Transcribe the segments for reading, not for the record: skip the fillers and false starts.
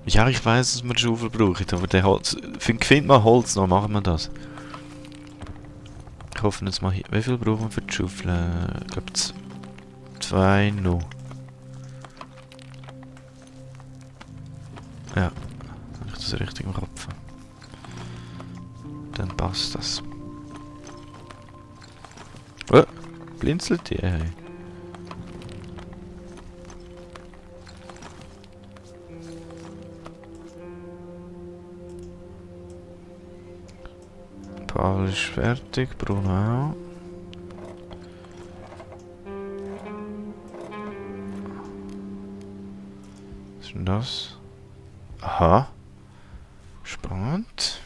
Ja, ich weiss, dass wir Schaufel brauchen, aber der Holz... Find mal Holz noch, machen wir das. Ich hoffe jetzt mal hier... Wie viel brauchen wir für die Schaufel? Ich glaube, zwei noch. Ja, habe ich das richtig im Kopf. Dann passt das. Oh, blinzelt die, ey. Paul ist fertig, Bruno auch. Was ist denn das? Aha. Spannend.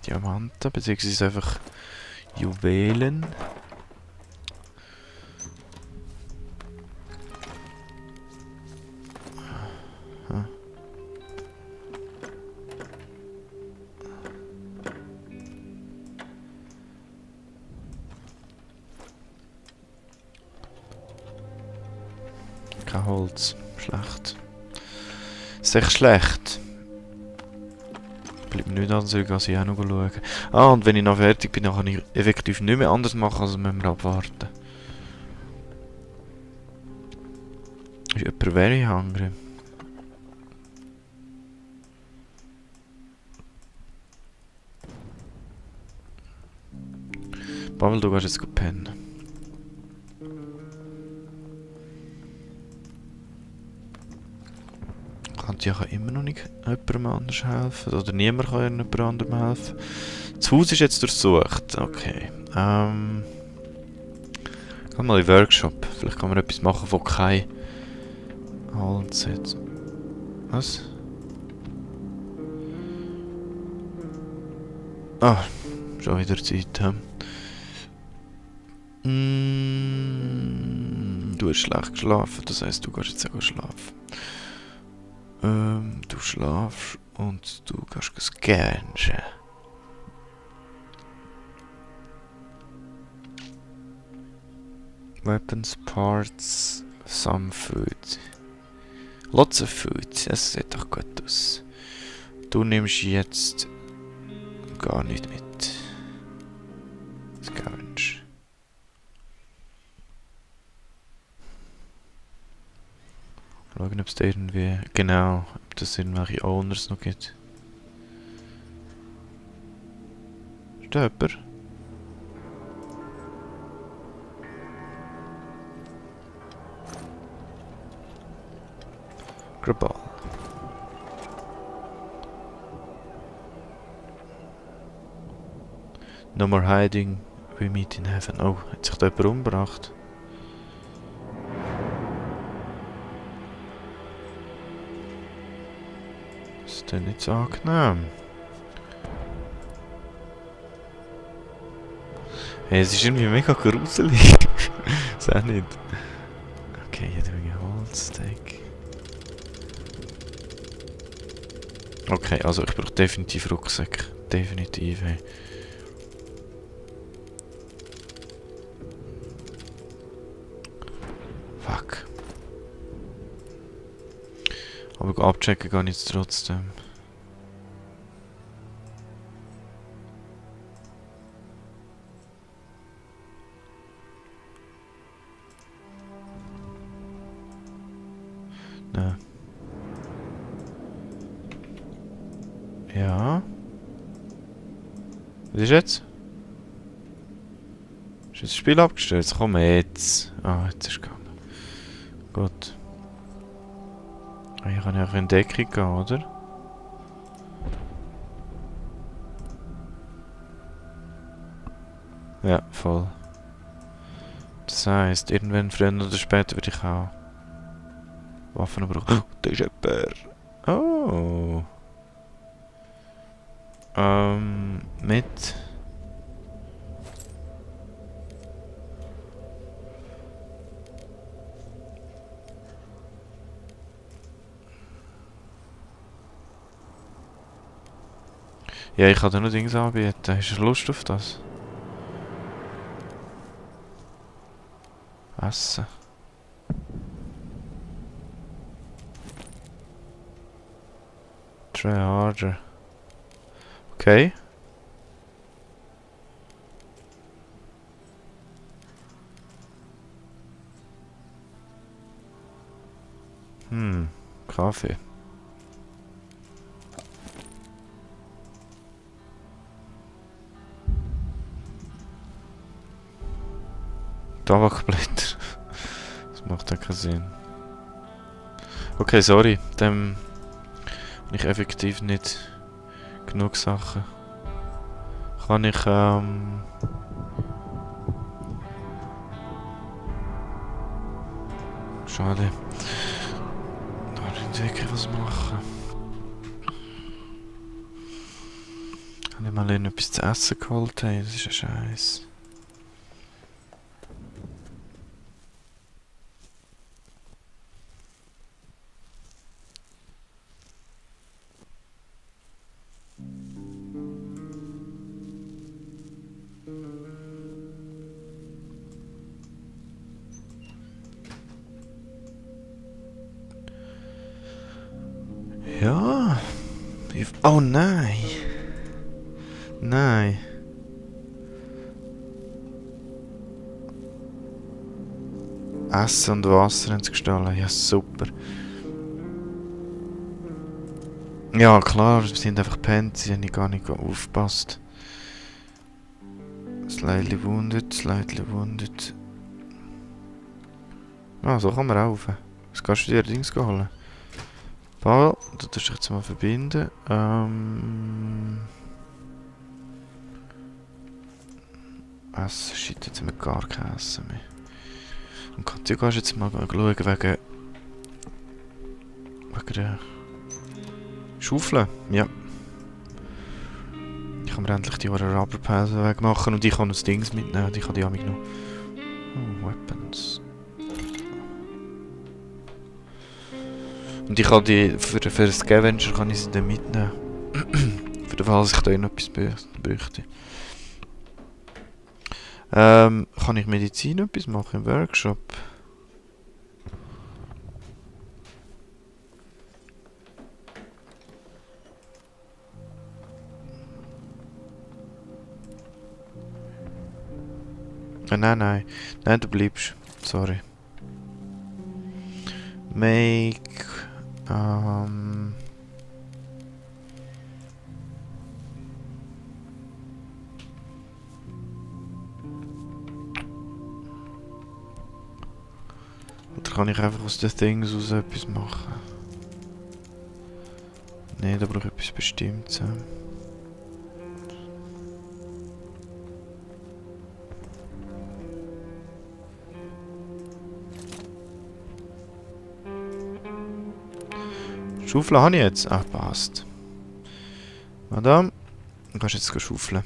Diamanten, beziehungsweise einfach Juwelen. Aha. Kein Holz. Schlecht. Ist echt schlecht. Bleibt mir nicht anders übrig, als ich auch noch schauen. Ah, und wenn ich noch fertig bin, dann kann ich effektiv nicht mehr anders machen, als müssen wir abwarten. Ist jemand very hungry? Pavel, du gehst jetzt gut pennen. Ich kann immer noch nicht jemandem anders helfen. Oder niemand kann jemand anderem helfen. Das Haus ist jetzt durchsucht. Okay. Gehen wir mal in den Workshop. Vielleicht kann man etwas machen, wo kein Holz hat. Was? Ah, schon wieder Zeit. Du hast schlecht geschlafen, das heisst, du gehst jetzt auch schlafen. Du schlafst und du gehst scannen. Weapons, Parts, some food. Lots of food, das sieht doch gut aus. Du nimmst jetzt gar nicht mit. Scavenge. Schauen, ob es da irgendwie... Genau, ob es irgendwelche Owners noch gibt. Ist da jemand? Global. No more hiding, we meet in heaven. Oh, hat sich da jemand umgebracht? Das ist denn nicht so angenehm. Hey, es ist irgendwie mega gruselig. Ist auch nicht. Okay, hier habe ich ein Holzsteak. Okay, also ich brauche definitiv Rucksack. Definitiv, hey. Fuck. Aber abchecken gar nicht trotzdem. Nein. Ja. Was ist jetzt? Ist das Spiel abgestürzt? Komm jetzt. Ah, jetzt ist es gegangen. Gut. Hier kann ich auch in Deckung gehen, oder? Ja, voll. Das heisst, irgendwann früher oder später würde ich auch Waffen brauchen. Oh, da ist jemand. Oh. Mit. Ja, ich kann dir noch Dings anbieten. Hast du Lust auf das? Essen. Try harder. Okay. Kaffee. Tabakblätter. Das macht ja keinen Sinn. Okay, sorry. Dem habe ich effektiv nicht genug Sachen. Kann ich, schade. Da kann ich nicht wirklich was machen. Kann ich mal etwas zu essen geholt haben? Das ist ein Scheiß. Ja. Oh nein. Nein. Essen und Wasser haben sie gestohlen. Ja, super. Ja, klar, sie sind einfach gepennt. Sie haben gar nicht aufgepasst. Slightly wounded, slightly wounded. Ah, so kann man rauf. Was kannst du dir Dings holen? Paul, du tust dich jetzt mal verbinden. Essen, shit, jetzt haben wir gar kein Essen mehr. Und du kannst jetzt mal schauen wegen der Schaufel. Ja. Ich kann mir endlich die Rubberpause wegmachen und ich kann das Dings mitnehmen. Ich habe die Amig noch. Oh, Weapons. Und ich kann die, für den Scavenger kann ich sie dann mitnehmen. Für den Fall, dass ich da noch etwas bräuchte. Kann ich Medizin etwas machen im Workshop? Nein, du bleibst. Sorry. Make... Oder kann ich einfach aus den Things aus etwas machen? Nein, da brauche ich etwas Bestimmtes. Schaufel habe ich jetzt? Ah, passt. Madame, du kannst jetzt schaufeln.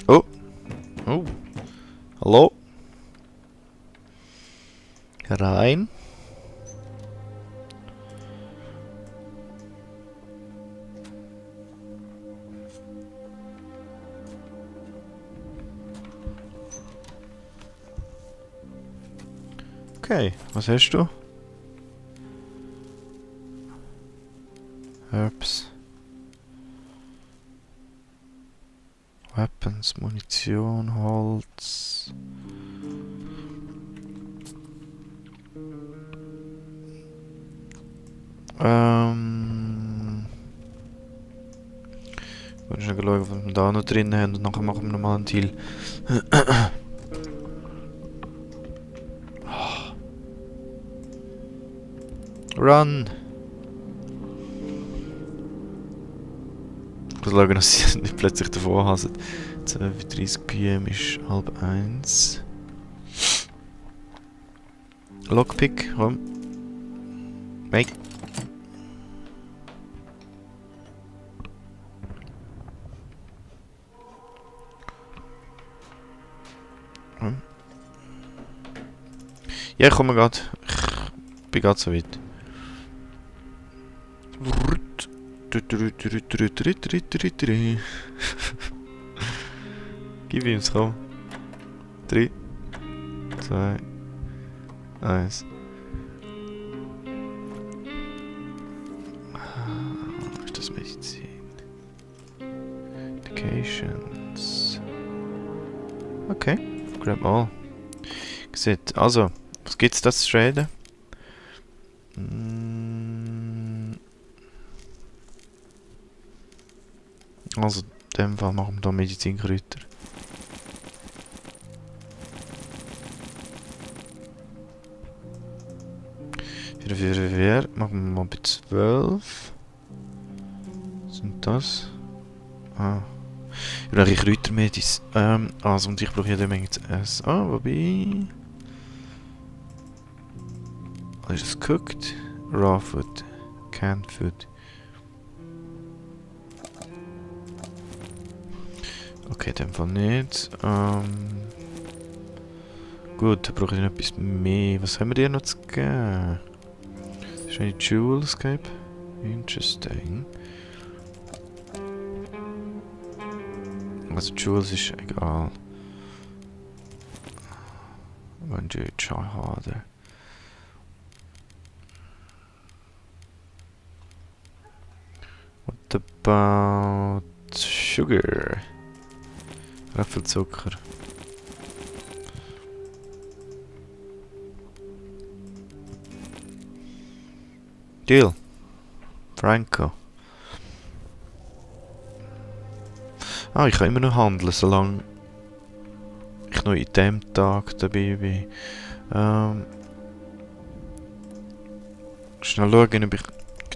Oh. Oh. Hallo? Herein. Okay, was hast du? Herbs. Weapons, Munition, Holz. Ich will schauen, was wir da noch drin haben und nachher machen wir nochmal einen Deal. Run! Ich muss schauen, dass sie nicht plötzlich davon hasen. 12:30 PM ist 12:30. Lockpick, komm. Weg. Ja, ich komme gerade. Ich bin gerade so weit. Gib ihm es, komm. 3, 2, 1. Ist das Medizin? Medications. Okay, grab all. Sieht, also, was gibt's da zu traden? Also, in dem Fall machen wir hier Medizinkräuter. Vier. Machen wir mal bei 12. Was sind das? Ah. Ich brauche Kräutermedis. Also, und ich brauche jede Menge zu essen. Ah, wobei... Was ist das? Cooked? Raw Food. Canned Food. Okay, in dem Fall nicht. Gut, dann brauche ich noch etwas mehr. Was haben wir dir noch zu geben? Das ist eine Jewelscape. Interesting. Also Jewels ist egal. Wenn du jetzt schon hast. What about sugar? Apfelzucker. Deal. Franco. Ah, ich kann immer noch handeln, solange ich noch in dem Tag dabei bin. Schnell schauen, ob ich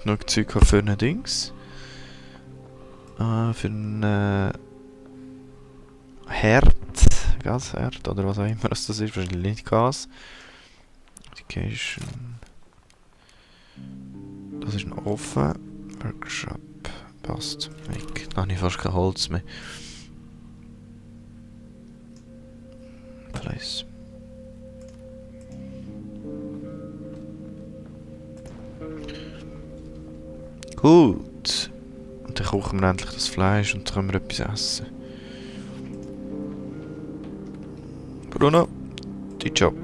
genug Zeug habe für ein Dings. Für ein Herd. Gasherd oder was auch immer das ist. Wahrscheinlich nicht Gas. Education. Das ist ein Ofen. Workshop. Passt. Da habe ich fast kein Holz mehr. Place. Gut. Und dann kochen wir endlich das Fleisch und dann können wir etwas essen. Bruno, dein Job.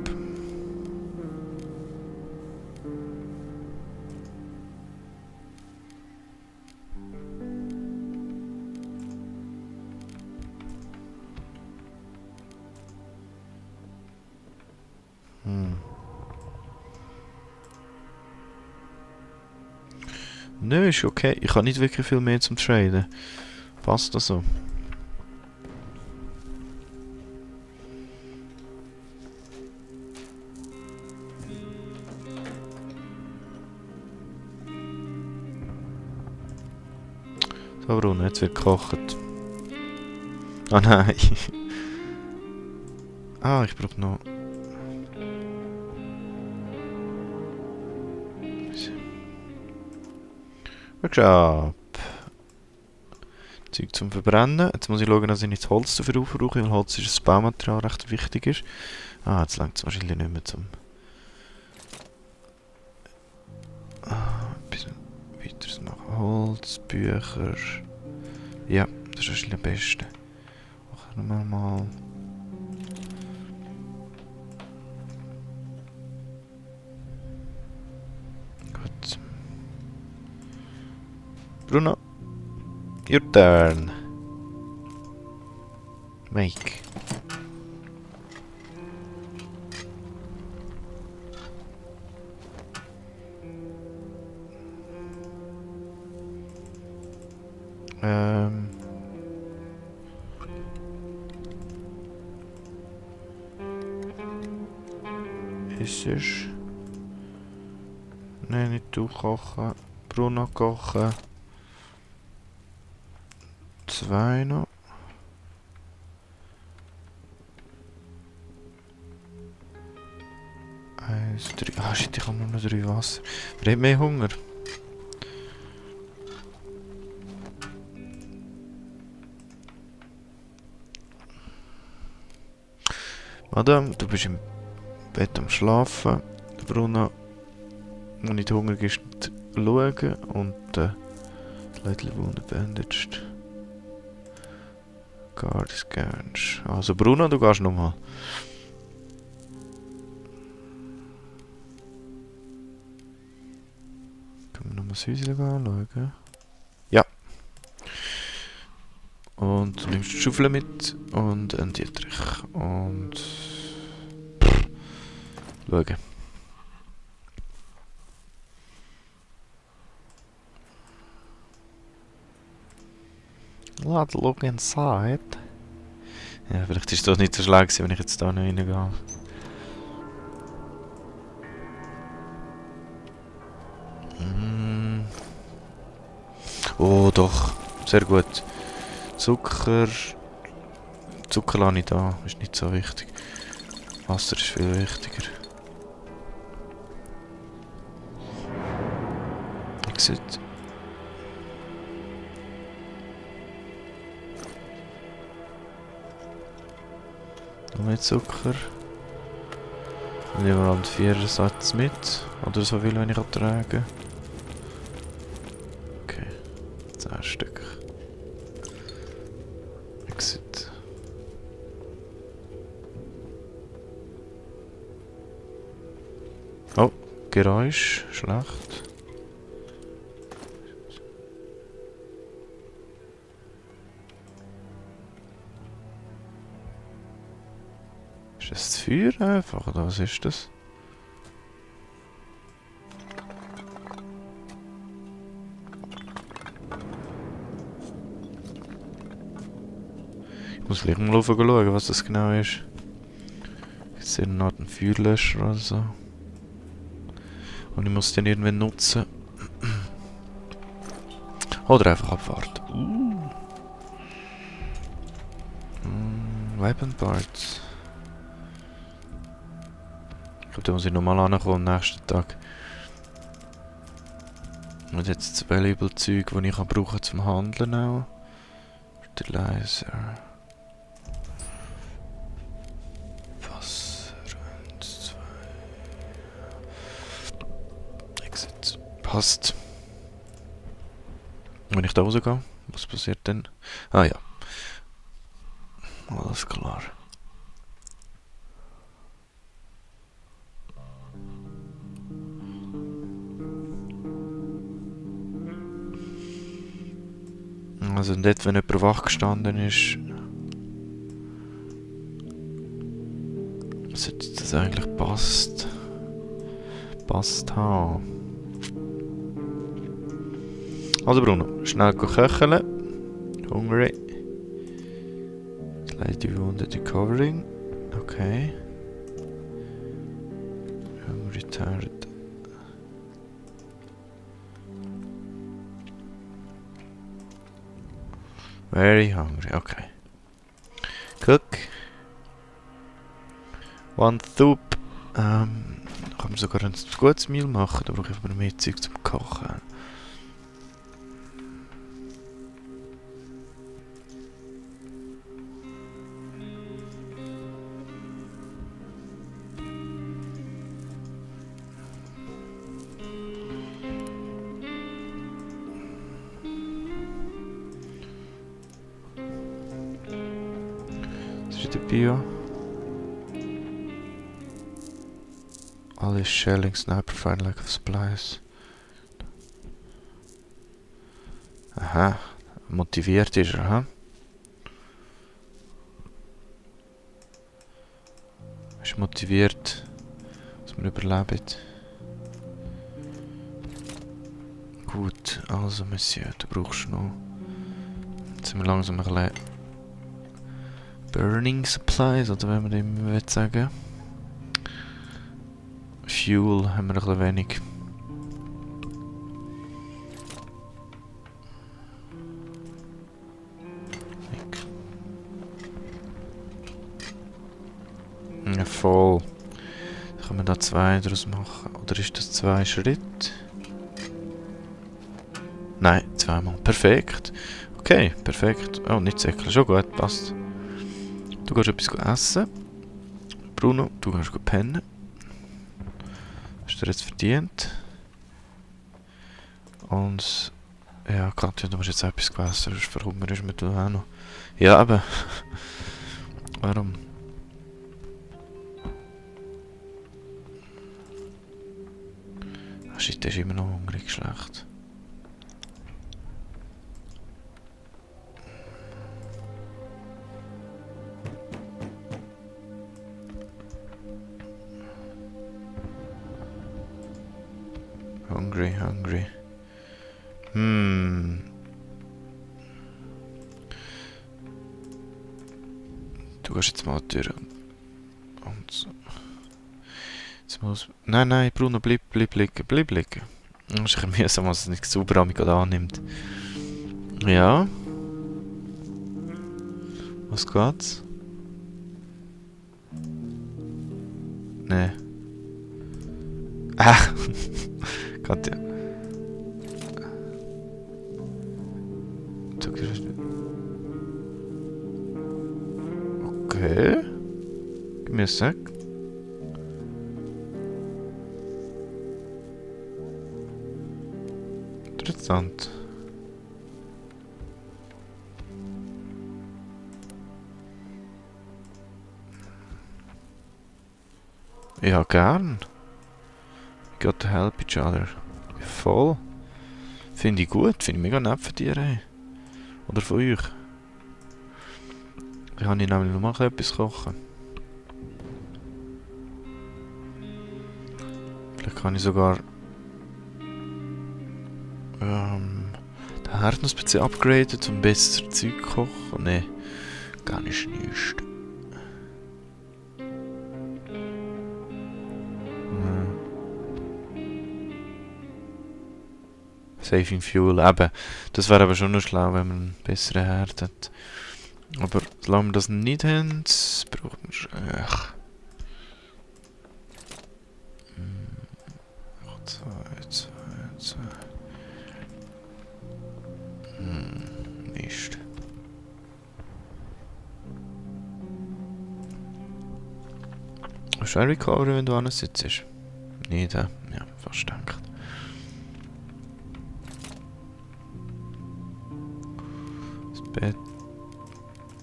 Nö, ist okay. Ich habe nicht wirklich viel mehr zum Traden. Passt das so? So, Bruno, jetzt wird gekocht. Ah nein. Ah, ich brauche noch... Workshop. Zeug zum Verbrennen. Jetzt muss ich schauen, dass ich nicht das Holz dafür aufbrauche, weil Holz ist ein Baumaterial, recht wichtig ist. Ah, jetzt langt es wahrscheinlich nicht mehr zum... ein bisschen weiteres machen. Holz, Bücher... Ja, das ist wahrscheinlich am besten. Machen wir mal... Gut. Bruno, your turn. Make. Ist es? Nein, nicht du kochen. Bruno kochen. 2 noch. Eins, 3. Ah, shit, ich habe nur noch 3 Wasser. Wer hat mehr Hunger? Madame, du bist im Bett am Schlafen. Der Bruno, wenn nicht Hunger ist, schauen und Slightly wounded, bandaged. Guard is scans. Also Bruno, du gehst nochmal. Können wir nochmal das Häuschen anschauen? Ja. Und du nimmst die Schaufel mit und einen Dietrich. Und... schauen. Let's look inside. Ja, vielleicht ist das nicht so schlecht gewesen, wenn ich jetzt da noch reingehe. Oh, doch. Sehr gut. Zucker... Zucker lasse ich da. Ist nicht so wichtig. Wasser ist viel wichtiger. Exit. Noch mehr Zucker. Und nehmen wir einen Vierersatz mit. Oder so viel, wenn ich ertrage. Okay. 10 Stück. Exit. Oh, Geräusch. Schlecht. Ist das Feuer einfach, oder was ist das? Ich muss gleich mal schauen, was das genau ist. Ich sehe eine Art Feuerlöscher oder so. Und ich muss den irgendwann nutzen. Oder einfach abwarten. Weapon Parts. Ich glaube, da muss ich nochmal ankommen am nächsten Tag. Und jetzt das Valuable-Zeug, das ich brauchen zum Handeln auch. Fertilizer. Wasser. 1, 2. Exit. Passt. Und wenn ich da rausgehe, was passiert dann? Ah ja. Alles klar. Also dort, wenn jemand wach gestanden ist, sollte das eigentlich passt haben. Also Bruno, schnell köcheln. Hungry. Slightly wounded recovering. Okay. Hungry, tired. Very hungry, okay. Cook. One soup. Kann man sogar ein gutes Meal machen, da brauche ich aber mehr Zeug zum Kochen. Das ist der Bio. Alle Shelling, Sniper, Fine Lack of Supplies. Aha, motiviert ist er, ha? Ist motiviert, dass man überlebt. Gut, also Monsieur, du brauchst noch... Jetzt sind wir langsam ein bisschen... Burning Supplies, oder wenn man dem sagen. Fuel haben wir ein bisschen wenig. Ja, voll. Können wir da 2 daraus machen? Oder ist das 2 Schritte? Nein, 2-mal. Perfekt. Okay, perfekt. Oh, nicht säckeln. Schon gut, passt. Du gehst etwas essen. Bruno, du gehst pennen. Hast du jetzt verdient. Und Ja, Katja, du musst jetzt etwas gewässern, sonst verhungerst du auch noch. Ja, aber... Warum? Ach shit, der ist immer noch hungrig, schlecht. Hungry. Du gehst jetzt mal durch und so. Jetzt muss... Nein, Bruno, bleib liegen. Das ist ein bisschen mühsam, was es nicht sauber an mich annimmt. Ja. Was geht's? Nee. Ah! Katja. Okay. Gib mir einen Sek. Interessant. Ja, gern. We got to help each other. Voll. Finde ich gut. Finde ich mega nett von dir, ey. Oder von euch. Ich kann nämlich noch mal etwas kochen. Vielleicht kann ich sogar... den Herd noch ein bisschen upgraden, um besser Zeug zu kochen. Ne, gar nicht. Saving Fuel, eben. Das wäre aber schon noch schlau, wenn man einen besseren Herd hat. Aber solange wir das nicht haben, brauchen wir... Zwei. Mist. Hast du einen Recovery, wenn du sitzt? Nicht, ja, fast gedacht. Das Bett.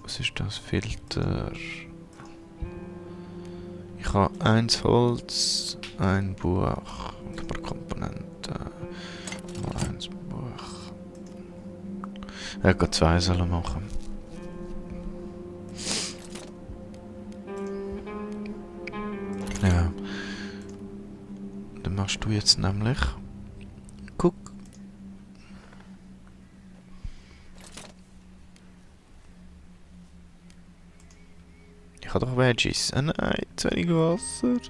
Was ist das? Filter. Ich habe 1 Holz, ein Buch, ein paar Komponenten, mal 1 Buch. Ich kann 2 sollen machen. Ja. Dann machst du jetzt nämlich... Guck. Ich habe doch Veggies. Nein, zu wenig Wasser.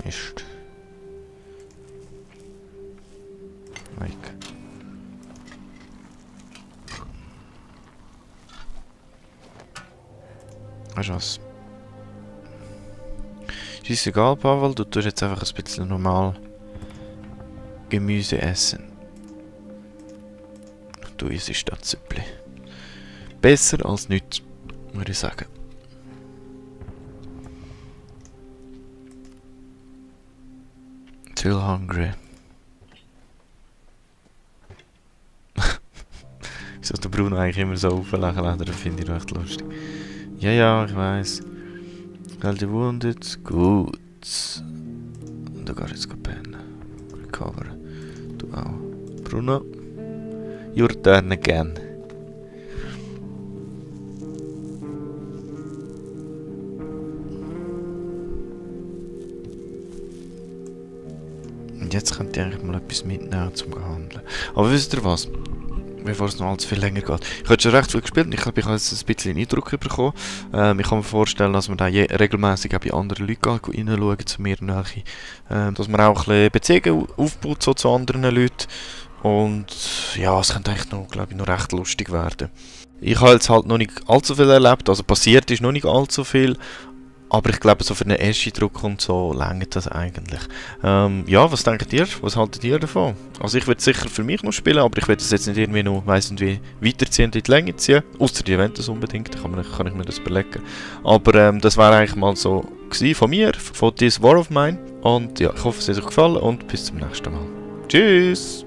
Mist. Weg. Weißt du was? Ist egal, Pavel, du tust jetzt einfach ein bisschen normal Gemüse essen. Du isst das Süppli. Besser als nichts, würde ich sagen. Still hungry. Wieso der Bruno eigentlich immer so auflachen, das finde ich recht lustig. Ja, ich weiss. Alte wounded, gut. Da gehst du jetzt pennen. Recover. Du auch. Bruno. Your turn again. Und jetzt könnt ihr eigentlich mal etwas mitnehmen zum Handeln. Aber wisst ihr was? Bevor es noch allzu viel länger geht. Ich habe schon recht viel gespielt und ich glaube, ich habe jetzt ein bisschen einen Eindruck bekommen. Ich kann mir vorstellen, dass man da regelmäßig auch bei anderen Leuten reinschauen, zu mir nachher. Dass man auch ein bisschen Beziehungen aufbaut so zu anderen Leuten. Und ja, es könnte eigentlich noch, glaube ich, noch recht lustig werden. Ich habe jetzt halt noch nicht allzu viel erlebt, also passiert ist noch nicht allzu viel. Aber ich glaube, so für einen ersten Druck und so reicht das eigentlich. Ja, was denkt ihr? Was haltet ihr davon? Also ich würde sicher für mich noch spielen, aber ich würde es jetzt nicht irgendwie noch, weiss nicht wie, weiterziehen und in die Länge ziehen. Ausser die Eventus unbedingt, kann ich mir das überlegen. Aber das wäre eigentlich mal so von mir, von This War of Mine. Und ja, ich hoffe, es hat euch gefallen und bis zum nächsten Mal. Tschüss!